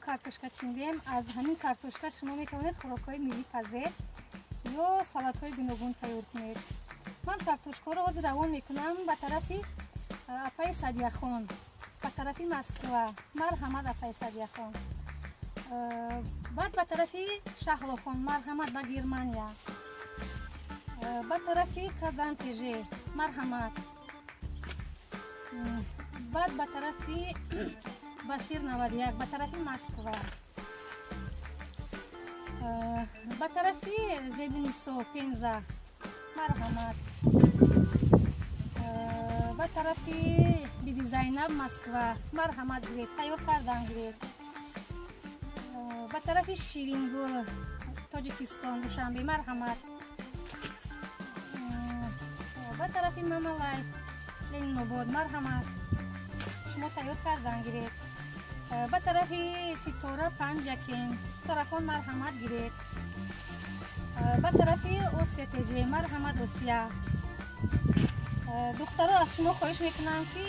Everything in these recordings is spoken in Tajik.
Картошка чиндем. Аз ҳамин картошка шумо метавонед хӯрокҳои миллӣ пазед ё салатҳои гуногун тайёр кунед. Ман картошкаро ҳозир равон мекунам ба тарафи апаи Садияхон, ба тарафи Москва. Марҳамат, апаи Садияхон. Баъд ба тарафи Шаҳлохон, марҳамат, ба Германия, ба тарафи Казантеже, марҳамат. Баъд ба тарафи Басир 91, ба тарафи Москва, ба тарафи Зебунисо, Пенза, марҳамат, ба тарафи Биби Зайнаб, Москва, марҳамат, гиред, тайёр кардан гиред. Ба тарафи Ширингул, Тоҷикистон, Душанбе, марҳамат, ба тарафи Мамалай, Ленинобод, марҳамат, шумо тайёр кардан гиред. Ба тарафи Ситора, Панҷакен, Ситорахон, марҳамат, гиред. Ба тарафи Осия теҷе, марҳамат, Осия. Духтаро, аз шумо хоҳиш мекунам, ки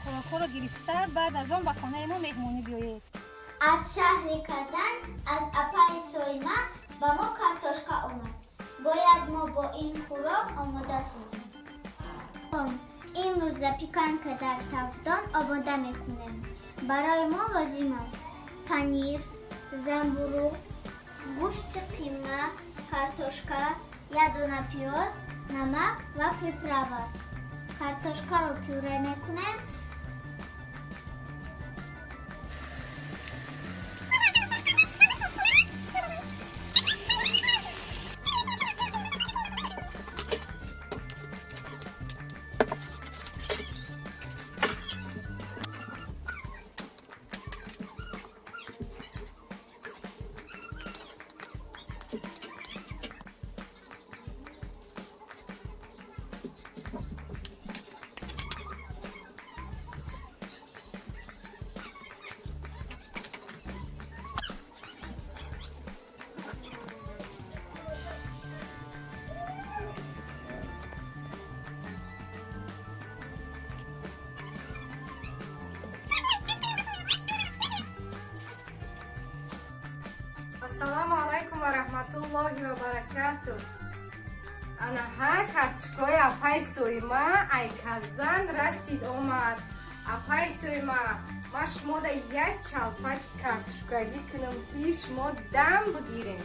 хӯрокҳоро гирифта, баъд аз он ба хонаи мо меҳмонӣ биёед. Аз шаҳри Казан аз апаи Соима ба мо картошка омад. Бояд мо бо ин хӯрок омода созем. Имрӯз запеканка дар тавдон омода мекунем. Барои мо лозим аст панир, замбуруғ, гӯшти қима, картошка, як дона пиёз, намак ва приправа. Картошкаро пюре мекунем. Ассалому алайкум ва раҳматуллоҳи ва баракату. Анаҳа, картошкои апай Соима ай Казан расид, омад. Апай Соима, ма шумода як чалпаки картошкагӣ кунам, ки шумо дам бигирем.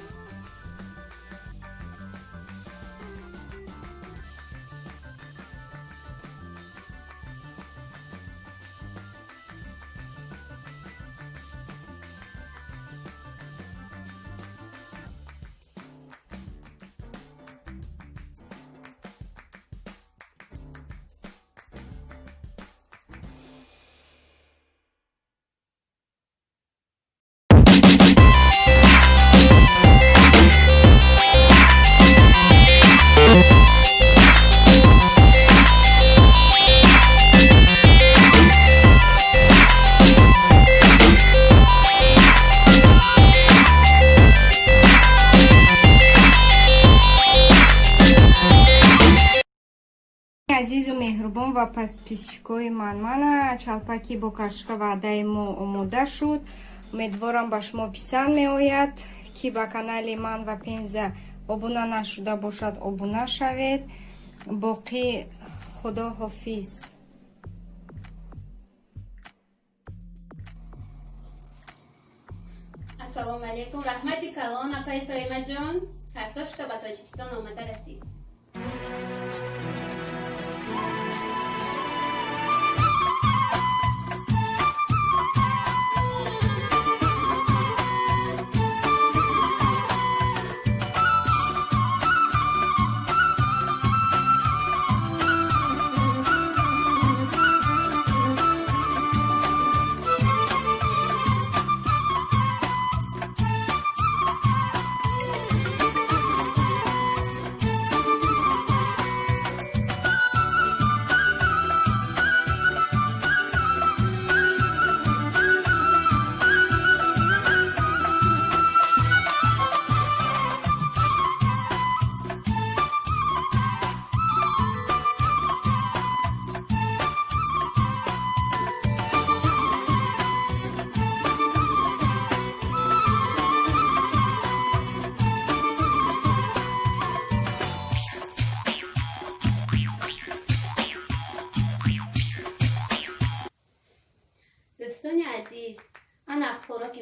Азизу меҳрубон ва подписчикои ман, мана чалпаки бо картошка ваъдаи мо омода шуд. Умедворам, ба шумо писанд меояд. Ки ба канали ман ва Пенза обуна нашуда бошад, обуна шавед. Боқӣ худо ҳофиз. Ассалому алайкум, раҳмати калон, апаи Соимаҷон, картошка ба Тоҷикистон омада расид.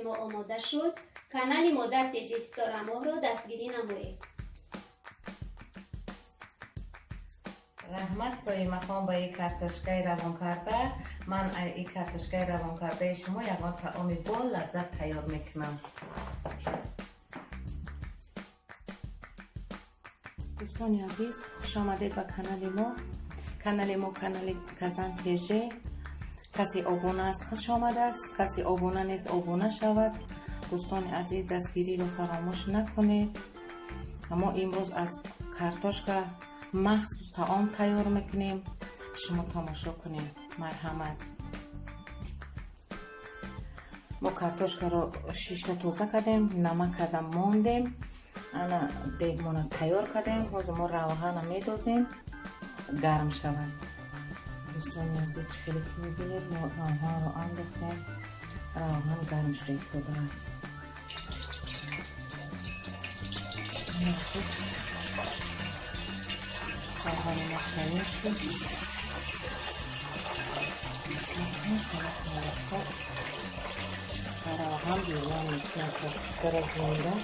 Мо омода шуд. Канали Модар ТЖ Ситорамоҳро дастгирӣ намоед. Раҳмат, Соимахон, ба и картошкаи равон карда. Ман и картошкаи равон кардаи шумо ягон таоми бо лаззат тайёр мекунам. Дӯстони азиз, хушомадед ба канали мо. Канали мо канали Казан ТЖ. Касе обуна аст, хуш омадааст, касе обуна нест, обуна шавад. Дӯстони азиз, дастгириро фаромӯш накунед. Мо имрӯз аз картошка махсус таом тайёр мекунем, шумо тамошо кунед, марҳамат. Мо картошкаро шишта тоза кардем, намак карда мондем, ана дегмона тайёр кардем. Ҳозир мо равғана медозем, гарм шавад. Дӯстони азиз, чӣ хеле ки мебинед, мо равғанро андохтем, равған гарм шуда истодааст. Равғани мо тайёр шуд. Равған бирён мекунем картошкаро зинда.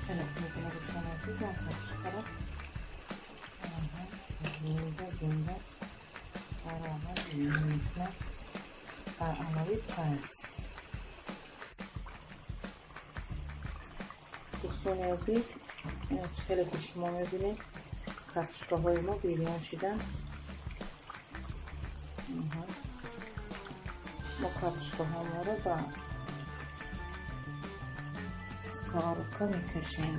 Хеле мебинед, дӯстони азиз, мо картошкаро зинда зинда равған мекунем дар анови паст. Дӯстони азиз, чӣ хеле ки шумо мебинед, картошкаҳои мо бирён шиданд. Мо картошкаҳоморо ба сковородка мекашем.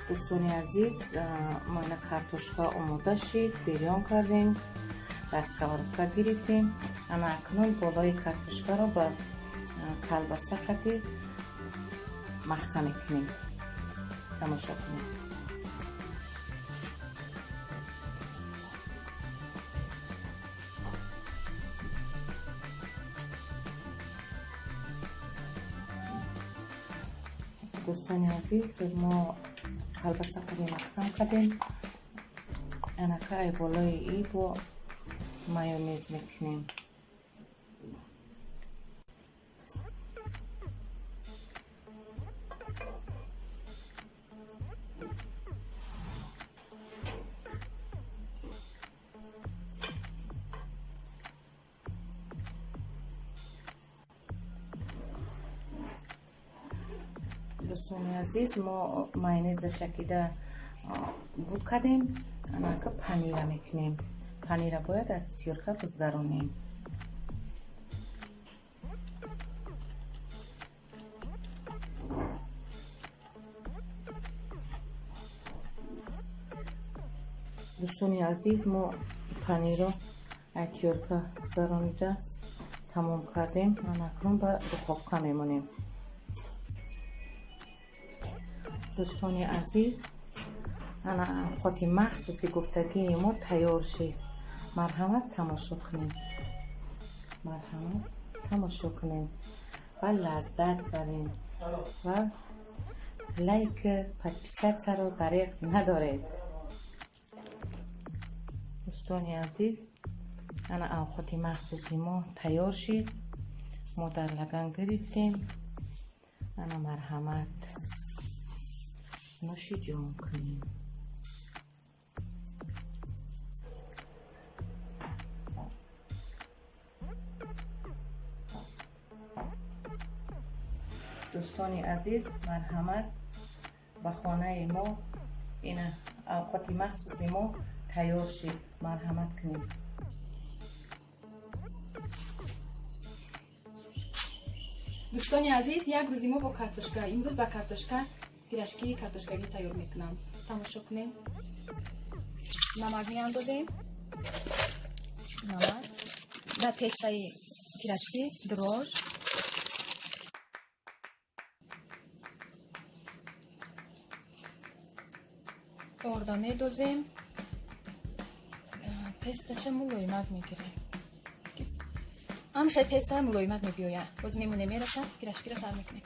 Дӯстони азиз, мо ина картошка омода шид, бирён кардем, дар сковородка гирифтем. Ана акнун болои картошкаро ба колбаса қати махка мекунем. Тамошо кунем. Дӯстони азиз, мо колбаса қади маҳкам кардем. Анака ай болои и бо майонез мекунем. Дӯстони азиз, мо майонеза шакида буд кардем. Анака панира мекунем. Панира бояд аз тёрка бизгаронем. Дӯстони азиз, мо панирро аз тёрка гузаронида тамом кардем. Анакнун ба духовка мемонем. Дӯстони азиз, ана авқоти махсуси гуфтагии мо тайёр шид. Марҳамат, тамошо кунем, марҳамат, тамошо кунем ва лаззат барем ва лайк, подписаться ро дареғ надоред. Дӯстони азиз, ана авқоти махсуси мо тайёр шид. Мо дар лаган гирифтем. Ана марҳамат, нӯши ҷон кунем. Дӯстони азиз, марҳамат ба хонаи мо. Ина авқоти махсуси мо тайёр шид, марҳамат кунем. Дӯстони азиз, як рӯзи мо бо картошка. Имрӯз ба картошка пирожкии картошкагӣ тайёр мекунам. Тамошо кунем. Намак меандозем. Намак. Дар тестаи пирожки дрожж. Орда медозем. Тесташа мулоимак мегирем. Ам хел теста мулоимак мебиёяд. Боз мемоне, мераса, пирожкиро сар мекунем.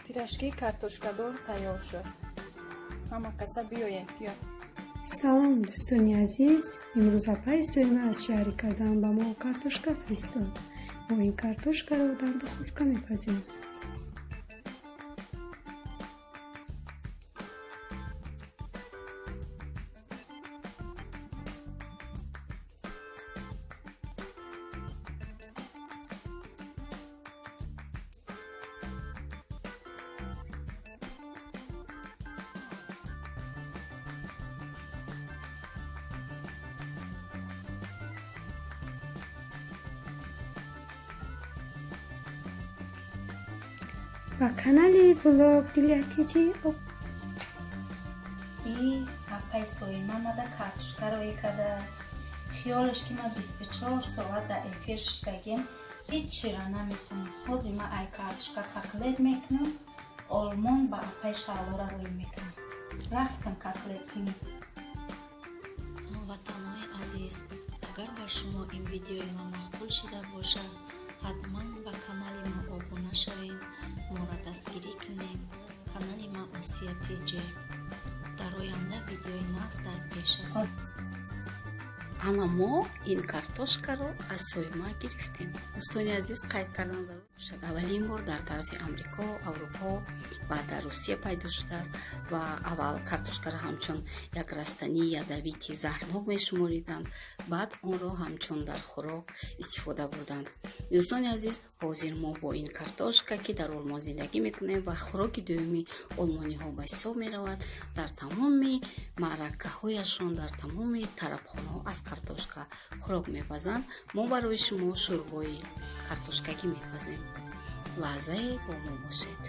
Пирожки картошкадор тайёр шуд. Ҳама каса биёед, биё. Салом, дӯстони азиз! Имрӯз апаи Соима аз шаҳри Казан ба мо картошка фиристод. Мо ин картошкаро дар духовка мепазем. Ба канали влог Дилятиҷи. И апай Соима мада картошка роӣ када. Хиёлаш ки ма 24 соат дар эфир шиштагим, ҳеҷ чира наметонам. Ҳозир ма ай картошка котлет мекунам, Олмон ба апай Шаълора рӯй мекунам. Рафтам котлет кунӣ. Ҳамватанои азиз, агар ба шумо ин видеои ма маъқул шида бошад, ҳатман ба канали мо обуна шавед, моро дастгирӣ кунед. Канали ма Осия ТЖ. Дар оянда видеои нағз дар пеш аст. Ана, мо ин картошкаро аз Соима гирифтем. Дӯстони азиз, қайд кардан зарур бошад, аввалин бор дар тарафи Амрико, Аврупо ва дар Русия пайдо шудааст ва аввал картошкаро ҳамчун як растании ядовитый, заҳрнок мешумориданд, баъд онро ҳамчун дар хӯрок истифода бурданд. Дӯстони азиз, ҳозир мо бо ин картошка, ки дар Олмон зиндагӣ мекунем ва хӯроки дуюми олмониҳо ба ҳисоб меравад, дар тамоми маъракаҳояшон, дар тамоми тарабхонаҳо аз картошка хӯрок мепазанд, мо барои шумо шӯрбои картошкагӣ мепазем. Лаҳзае бо мо бошед.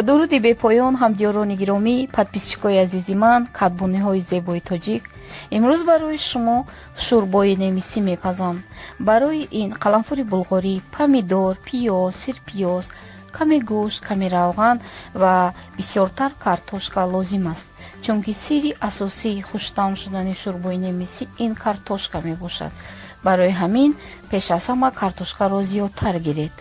Дуруди бепоён, ҳамдиёрони гиромӣ, подписчикои азизи ман, кадбониҳои зебои тоҷик. Имрӯз барои шумо шӯрбои немисӣ мепазам. Барои ин қаламфури булғорӣ, помидор, пиёз, сирпиёз, каме гӯшт, каме равған ва бисёртар картошка лозим аст, чунки сирри асосии хуштаъм шудани шӯрбои немисӣ ин картошка мебошад. Барои ҳамин пеш аз ҳама картошкаро зиёдтар гиред.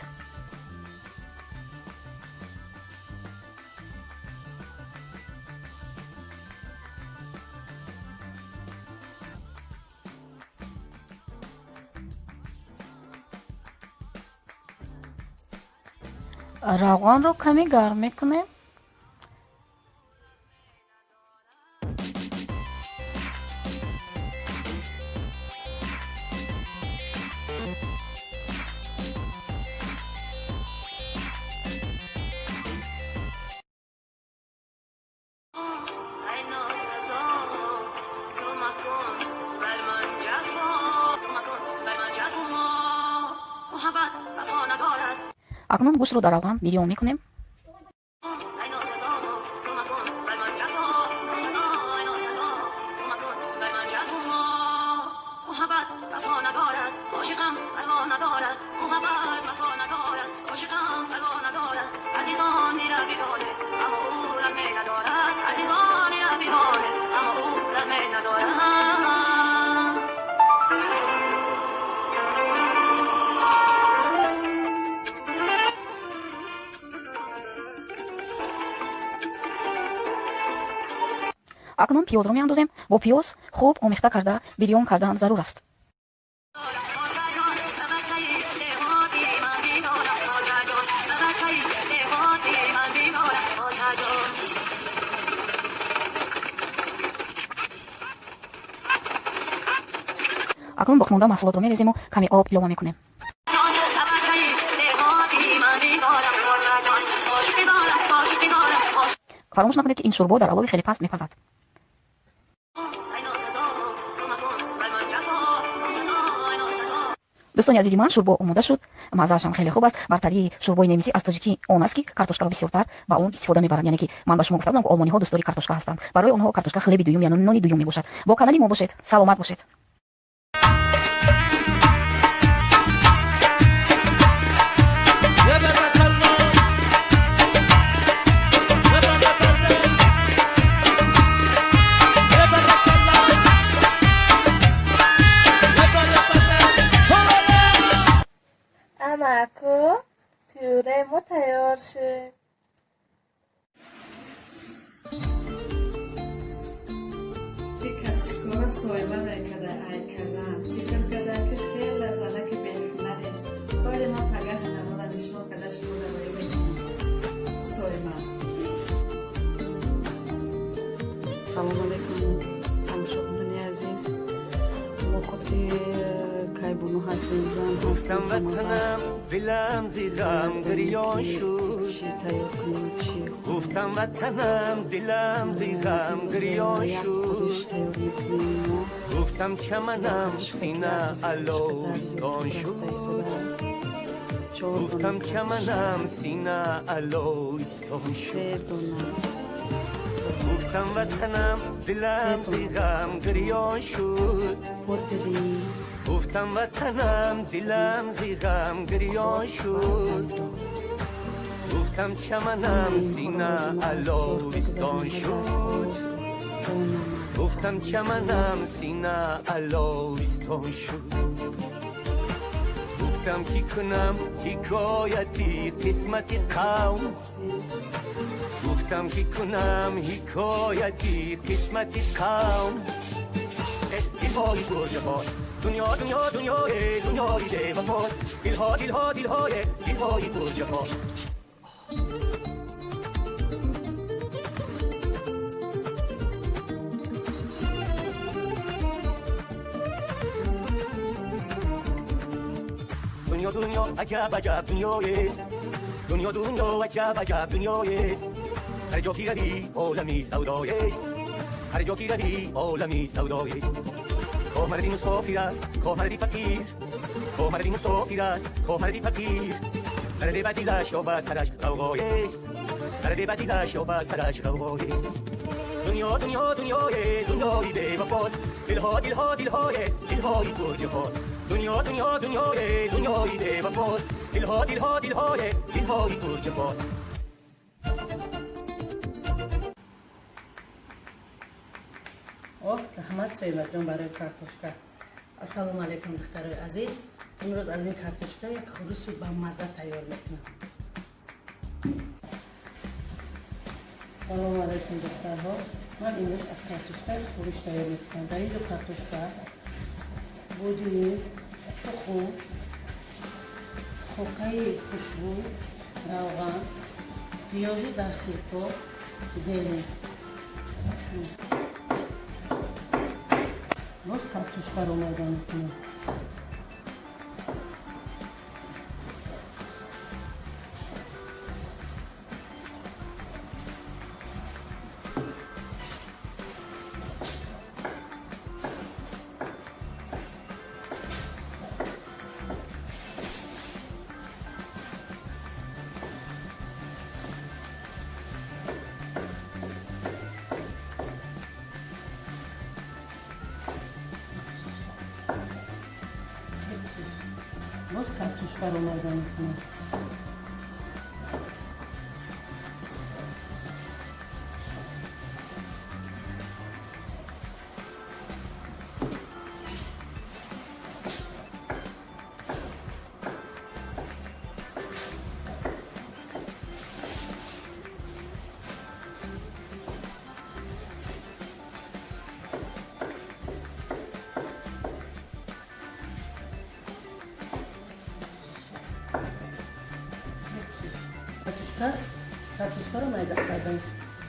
Равғанро каме гарм мекунем. Ай носазо, ту макун бар ман ҷафо, ту макун бар ман ҷафо, муҳаббат вафо надорад. Акнун гӯштро дар равған бирён мекунем. Ай носазо, ту макун бар ман ҷафо, носазо, ай носазо, ту макун бар ман ҷафо, муҳаббат вафо надорад, ошиқам парво надорад, муҳаббат вафо надорад, ошиқам парво надорад, азизон дила бигоне, аммо ӯ раҳме надорад, азизон дила бигоне, аммо ӯ раҳме надорад. Акнун пиёзро меандозем. Бо пиёз хуб омехта карда бирён кардан зарур аст. Моҷаҷон, ба бачаи деҳоти ман бинолам, моҷаҷон, ба бачаи деҳоти ман бинолам, моҷаҷон. Акнун боқимонда маҳсулотро мерезему каме об илова мекунем. Ба бачаи деҳоти ман бинолам, моҷаҷон, ошиқи зорам, ошиқи зорам. Фаромӯш накунед, ки ин шӯрбо дар олови хеле паст мепазад. Дӯстони азизи ман, шӯрбо омода шуд, маззаашам хеле хуб аст. Бартарии шӯрбои немисӣ аз тоҷикӣ он аст, ки картошкаро бисёртар ба он истифода мебаранд. Яъне ки ман ба шумо гуфта будам, ки олмониҳо дӯстдори картошка ҳастанд. Барои онҳо картошка хлеби дуюм, яъне нони дуюм мебошад. Бо канали мо бошед, саломат бошед. Анаку пюреи мо тайёр шуд. Картошкора Соима мекарда ай Казан. Фикр карда, ки хеле занаки беҳунаре. Ҳоли ман пагаҳ намора нишон карда шумо дароӣ мекунам. Соима. Салому алайкум, тамошобинони азиз. Мо худи кайбону ҳастем, зан. Гуфтам ватанам, дилам зи ғам гирён шуд. Чӣ тайёр кунем, чӣ? Гуфтам ватанам, дилам зи ғам гирён шуд. Тайёр мекунем мо. Гуфтам чаманам, сина аловистон шуд. Гуфтам чаманам, сина аловистон шуд. Гуфтам ватанам, дилам зи ғам гирён шуд. Гуфтам ватанам, дилам зи ғам гирён шуд. Гуфтам чаманам, сина аловистон шуд. Гуфтам чаманам, сина аловистон шуд. Гуфтам ки кунам ҳикояти қисмати қавм. Гуфтам ки кунам ҳикояти қисмати қавм. Дилҳои пурҷафо, дунё, дунё, дунёи дунёи бевафост. Дилҳо, дилҳо, дилҳои дилҳои пурҷафо. Дунё, дунё, аҷаб аҷаб дунёест. Дунё, дунё, аҷаб аҷаб дунёест. Ҳар ҷо ки равӣ, олами савдоест. Ҳар ҷо ки равӣ, олами савдоест. Хоҳ марди мусофир аст, хоҳ марди фақир. Хоҳ марди мусофир аст, хоҳ марди фақир. Дарде ба дилаш ё ба сараш ғавғоест. Дарде ба дилаш ё ба сараш ғавғоест. Дунё, дунё, дунёи дунёи бевафост. Дилҳо, дилҳо, дилҳои дилҳои пурҷафост. Дунё, дунё, дунёи дунёи бевафост. Дилҳо, дилҳо, дилҳои дилҳои пурҷафост. Оҳ, раҳмат, Соимаҷон, барои картошка. Ассалому алайкум, духтарои азиз. Имрӯз аз ин картошка як хӯриши бамазза тайёр мекунам. Салому алайкум, духтарҳо. Ман имрӯз аз картошка хӯриш тайёр мекунам. Дар инҷо картошка, бодиринг, тухм, хокаи хушбӯй, равған, пиёзи дар сирко, зелень. Боз картошкаро майда мекунам. Боз картошкаро майда мекунам. Картошкаро майда кардам.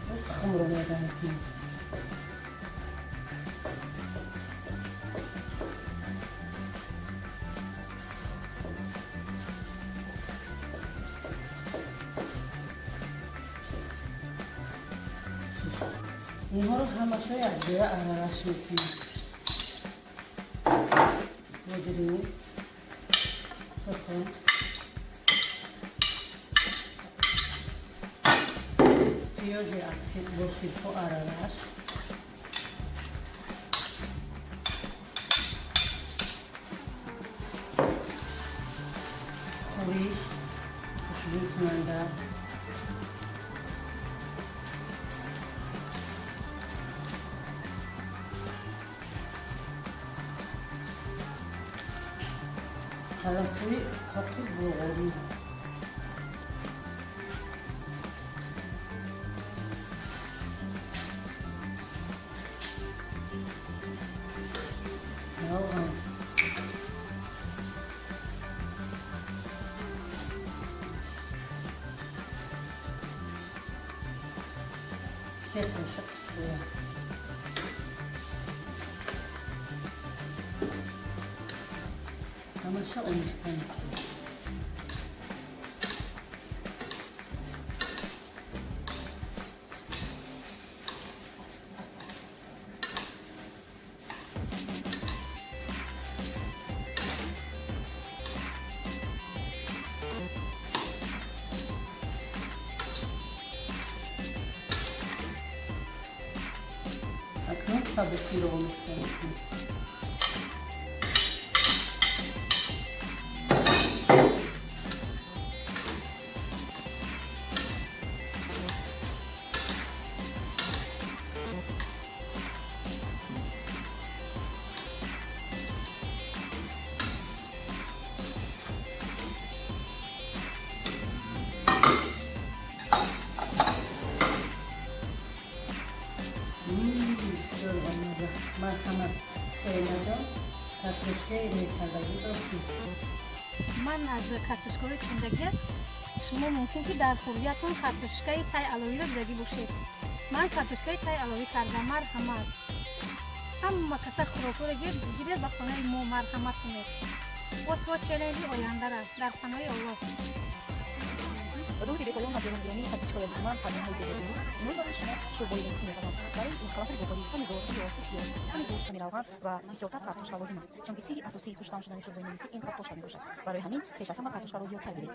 Боз тухмро майда мекунам. Инҳоро ҳамашо якҷоя аралаш мекунам. Бодиринг, Тухм, пиёзи бо сирпо аралаш, хӯриш хушбӯйкунанда, қаламфури қоқи булғорӣ, равған, се қошиқ кифоя. Ҳамаша омехта мекунем. Акнун кабудиро омехта мекунем. Бисёр бамаза. Марҳамат, Соимаҷон, картошкаи мекардагиро. Ман аз картошкаҳои чиндагия, шумо мумкин ки дар хурдиятон картошкаи тай аловиро дидагӣ бошед. Ман картошкаи тай аловӣ кардам. Марҳамат, ҳама каса хӯрокҳоро гиред, ба хонаи мо марҳамат кунед. Бо то челленҷи ояндара, дар паноҳи Аллоҳ. Дӯсти бепоён ва ҷоногиромӣ, подписчикои ман, фармонҳои зебои, имрӯз барои шумо шӯрбои немисӣ мепазам. Барои ин қаламфури булғорӣ, помидор, пиёз, пиёз, ками гӯшт, ками равған ва бисёртар картошка лозим аст, чунки сирри асосии хуштаъм шудани шӯрбои немисӣ ин картошка мебошад. Барои ҳамин пеш аз ҳама картошкаро зиёдтар гиред.